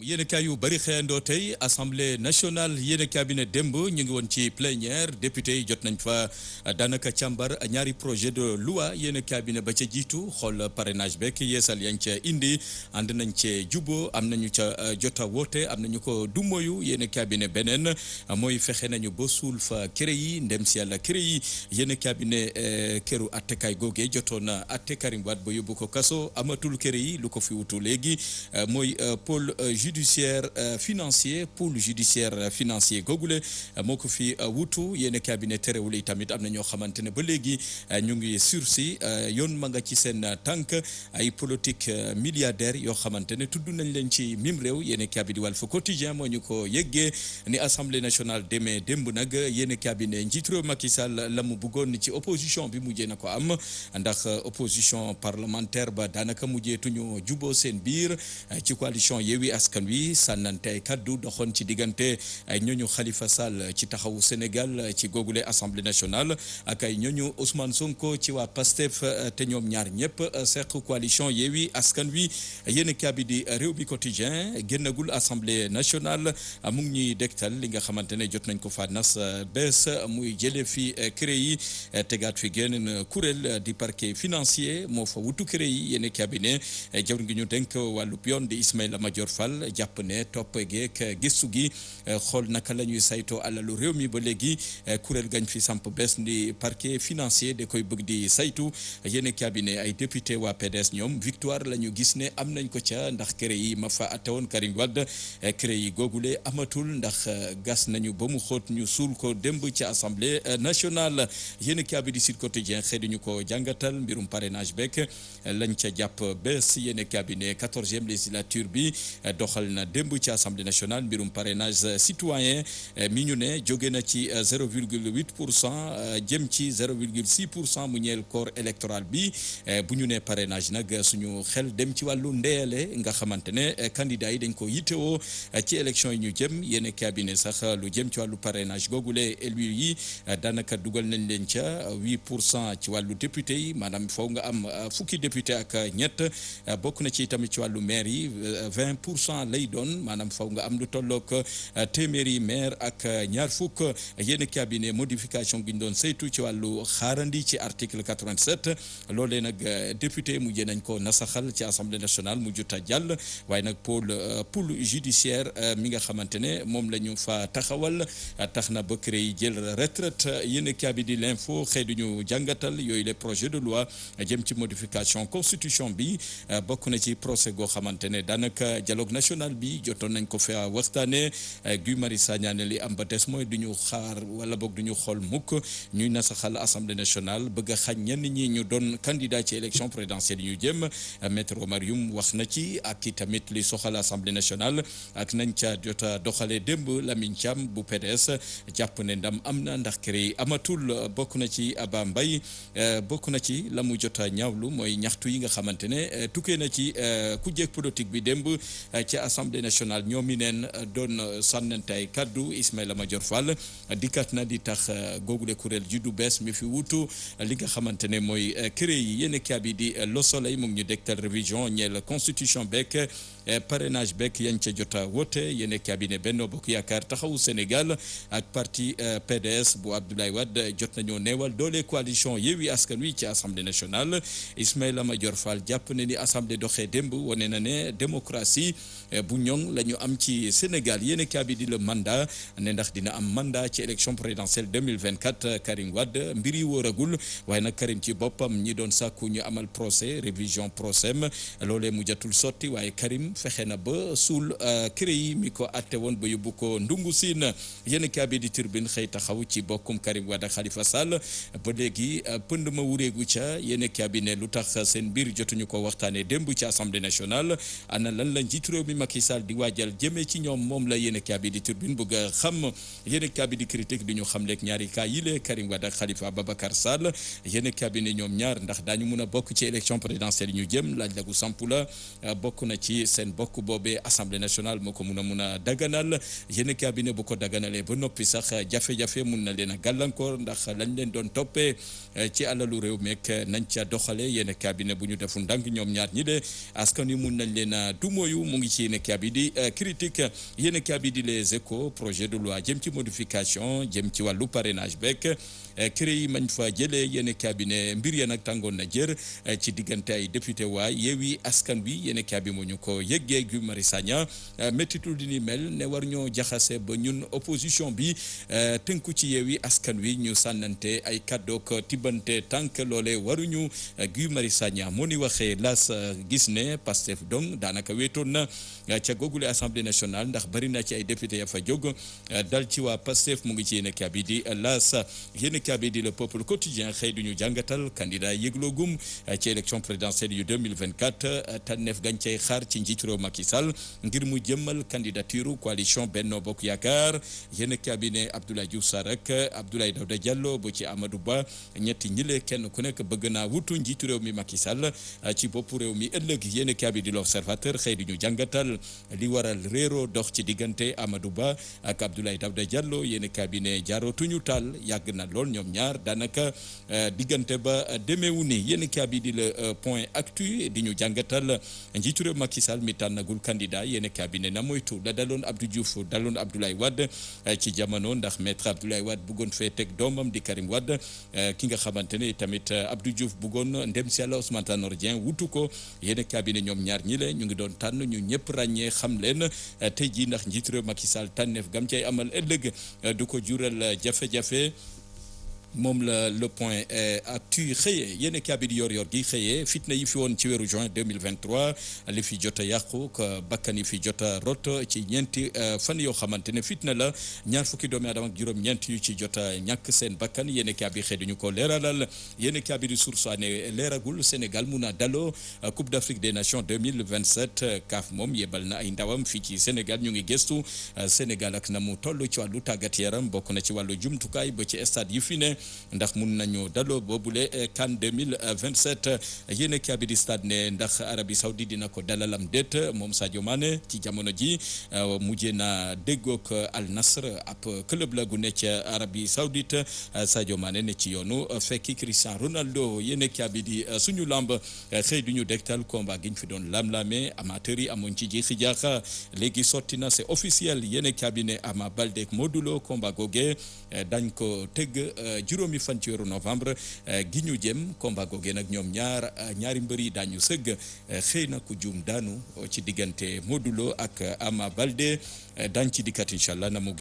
yéenekaay yu bari xëyandoo tey assemblée nationale yéenekaay bi ne démb ñu ngi woon ci plénière député yi jot nañ fa daanaka càmbar ñaari projet de loi yéenekaay bi ne ba ca jiitu xool parrainage beeg yeesal yañ ca indi ànd nañ cee jubbo am nañu ca jota woote am nañu ko dumoyu yéenekaay bi ne beneen mooy fexe nañu ba suul fa kër yi ndem si yàlla kër yi yéenekaay bi ne këru attekaay googee jotoon na atte Karim Wade ba yóbbu ko kaso amatul kër yi lu ko fi wutu léegi mooy pôle judiciaire financier pôle judiciaire financier googule moo ko fi wutu yéen cabinet terewul yi tamit am na ñoo xamante ne ba léegi ñu ngi sursis yoon ma nga ci seen tànk ay politique milliardaires yoo xamante ne tudd nañ leen ci mim réew yéen cabinet Walf Quotidien moo ñu ko yëggee ni assemblée nationale demee démb nag yéen cabinet njiit réew Macky Sall la mu bëggoon ci opposition bi mujjee na ko am ndax opposition parlementaire ba daanaka mujjeetuñu juboo seen biir ci coalition Yewwi Askan Wi sànnante ay kaddu doxoon ci diggante ay ñooñu Khalifa Sall ci taxawu Sénégal ci googule assemblée nationale ak ay ñooñu Ousmane Sonko ci waa PASTEF te ñoom ñaar ñëpp seq coalition Yewwi Askan Wi yéen kaabi di réew mi quotidien génnagul assemblée nationale mu ngi ñuy dégtal li nga xamante ne jot nañ ko fa nas bees muy jëlee fi CREI yi tegaat fi génn kuréel di parquet financier moo fa wutu CREI yi yéen kaabi ne jawr ngi ñu dénk wàllu yoon di Ismaïla Madior Fall jàpp ne topp geek gëstu gi xool naka la ñuy saytoo alalu réew mi ba léegi kuréel gañ fi samp bees di parquet financier da koy bëgg di saytu yéen cabinet ay député waa PDS ñoom victoire la ñu gis ne am nañ ko ca ndax CREI yi ma fa attewoon Karim Wade CREI yi googule amatul ndax gas nañu ba mu xóot ñu suul ko démb ci assemblée nationale yéen cabinet Sud Quotidien xëy ko jàngatal mbirum parrainage beek lañ ca jàpp bees yéen cabinet 14e législature bi doxal na démb ci assemblée nationale mbirum parrainage citoyen mi ñu ne jóge na ci 0,8% jëm ci 0,6% mu ñeel corps électoral bi bu ñu ne parrainage nag suñu xel dem ci wàllu ndeele nga xamante ne candidat yi dañ ko yittewoo ci élection yi ñu jëm yéen cabinet sax lu jëm ci wàllu parrainage googule élu yi daanaka dugal nañ leen ca 8% ci wàllu député yi maanaam foo nga am fukki député ak ñett bokk na ci tamit ci wàllu maire yi 20% lay doon maanaam faw nga am lu tollook téeméeri maire ak ñaar fukk yéen cabinet modification gi ñu doon saytu ci wàllu xaarandi ci article 87 loolee nag député mujjee nañ ko nasaxal ci assemblée nationale mu juta jàll waaye nag pôle judiciaire mi nga xamante ne moom la ñu fa taxawal tax na ba CREI jël retraite yéen cabinet l'info xëy duñu jàngatal yooyu les projets de loi jëm ci modification constitution bi bokk na ci procès goo xamante ne daanaka dialogue national bi jotoon nañ ko fa waxtaane Guy Marius Sagna ne li am ba des mooy du ñu xaar wala boog du ñu xool mukk ñuy nasaxal assemblée nationale bëgg a xañ ñenn ñi ñu doon candidat ci élection présidentielle yi ñu jëm maître Omar Youm wax na ci ak i tamit li soxal assemblée nationale ak nañ ca jota doxalee démb Lamine Thiam bu PDS jàpp ne ndam am na ndax CREI amatul bokk na ci Aba Mbaye bokk na ci la mu jota ñaawlu mooy ñaxtu yi nga xamante ne tukkee na ci ku jeeg politique bi démb ci assemblée nationale ñoom i neen doon sànnante ay kaddu Ismaïla Madior Fall dikkat na di tax googule kuréel ji du bees mi fi wutu li nga xamante ne mooy CREI yi yéen kaabi di Le Soleil mu ngi ñu dégtal révision ñeel constitution beek parrainage beek yañ ca jota woote yéen cabinet Benno Bokk Yaakaar taxawu Sénégal ak parti PDS bu Abdoulaye Wade jot nañoo neewal doole coalition Yewwi Askan Wi ci assemblée nationale Ismaïla Madior Fall jàpp ne ni assemblée doxee démb wane na ne démocratie bu ñoŋ la ñu am ci Sénégal yéen cabinet di le mandat ne ndax dina am mandat ci élection présidentielle 2024 Karim Wade mbir yi wóoragul waaye nag Karim ci boppam ñi doon sàkku ñu amal procès révision procès loolee mu jatul sotti waaye Karim fexe na ba suul CREI mi ko atte woon ba yóbbu ko ndungu siin yéen cabinet di Tribune xëy taxaw ci bokkum Karim Wade ak Khalifa Sall ba léegi pënd ma wureegu ca yéen cabinet lu tax seen mbir jotuñu ko waxtaanee démb ci assemblée nationale ana lan la njiit réew mi Macky Sall di waajal jëmee ci ñoom moom la yéen cabinet di Tribune bëgg a xam yéen cabinet di critique di ñu xam leeg ñaari cas yile Karim Wade ak Khalifa Ababacar Sall yéen cabinet ñoom ñaar ndax daañu mun a bokk ci élection présidentielle yi ñu jëm laaj la gu sampu la bokk na ci seen bokk boobee assemblée nationale moo ko mun a daganal yéen cabinet bu ko daganalee ba noppi sax jafe-jafe mun na leen a gàllankoor ndax lañ leen doon toppee ci alalu réew meek nañ ca doxale yéen cabinet bu ñu defu ndànk ñoom ñaar ñi de askan wi mun nañ leen a dumóoyu mu ngi ci yéen cabinet di critique yéen cabinet di les échos projet de loi jëm ci modification jëm ci wàllu parrainage beek këré yi mañ fa jëlee yéen cabinet mbir ya nag tàngoon na jër ci diggante ay député waa Yewwi Askan Wi yéen cabinet moo ñu ko yëggee Guy Marius Sagna méttitul di ni mel ne war ñoo jaxase ba ñun opposition bi tënku ci Yewwi Askan Wi ñu sànnante ay kàddook tibbante tànk loole waruñu Guy Marius Sagna moo ni waxee las gis ne Pastef dong daanaka wéetoon na ca googule assemblée nationale ndax bari na ci ay député ya fa jóg dal ci waa Pastef mu ngi ci yéen cabinet di las yéen cabinet di le peuple quotidien xëy duñu jàngatal candidat yëgloogum ci élection présidentielle yu 2024 tànneef gañ cay xaar ci njiitu réew Macky Sall ngir mu jëmmal candidature coalition Benno Bokk Yaakaar yéen cabinet Abdoulaye Diouf Sarr ak Abdoulaye Daouda Diallo bu ci Amadou Ba ñetti ñile kenn ku nekk bëgg naa wutu njiitu réew mi Macky Sall ci boppu réew mi ëllëg yéen cabinet di l'Observateur xëy duñu jàngatal li waral réero dox ci diggante Amadou Ba ak Abdoulaye Daouda Diallo yéen cabinet jaarootuñu taal yàgg na lool ñoom ñaar daanaka diggante ba demeewu ni yéen cabinet di le point actu di ñu jàngatal njiitu réew Macky Sall mi tànnagul candidat yéen cabinet na moytu la daloon Abdou Diouf daloon Abdoulaye Wade ci jamono ndax maître Abdoulaye Wade bëggoon fee teg doomam di Karim Wade ki nga xamante ne tamit Abdou Diouf bëggoon ndem si Yàlla Ousmane Tanor Dieng wutu ko yéen cabinet ñoom ñaar ñi le ñu ngi doon tànn ñu ñëpp ràññee xam leen tey jii ndax njiitu réew Macky Sall tànneef gam cay amal ëllëg du ko jural jafe-jafe moom la le point actu xëyee yéen cabinet yor gi xëyee fitna yi fi woon ci weeru juin 2023 li fi jot a yàqu bakkan yi fi jot a rot ci ñeenti fan yoo xamante ne fitna la ñaar fukki doomi aadama ak juróom-ñeent yu ci jot a ñàkk seen bakkan yéen cabinet xëy duñu ko leeralal yéen cabinet source ne leeragul Sénégal mun a daloo Coupe d'Afrique des Nations 2027 CAF moom yebal na ay ndawam fii ci Sénégal ñu ngi gëstu Sénégal ak na mu toll ci wàllu tàggat yaram bokk na ci wàllu jumtukaay ba ci stade yi fi ne ndax mun nañu daloo boobule CAN 2027 yéen cabinet di stade ne ndax Arabie Saoudite dina ko dalalam déet moom Sadio Mané ci jamono ji mujjee na déggoog Al Nassr ab club la gu ne ca Arabie Saoudite Sadio Mané ne ci yoonu fekki Cristiano Ronaldo yéen cabinet di suñu lamb xëy du ñu dégtal combat gi ñu fi doon lam-lamee amateurs yi amoon ci jeexi jaaxa léegi sotti na c'est officiel yéen cabinet Ama Baldé ak Modou Lo combat goge dañ ko tëgg juróomi fan ci weeru novembre gi ñu jëm combat goge nag ñoom ñaari mbëri dañu sëgg xëy na ku juum daanu ci diggante Modou Lo ak Ama Baldé dañ ci dikkat incha allah na mu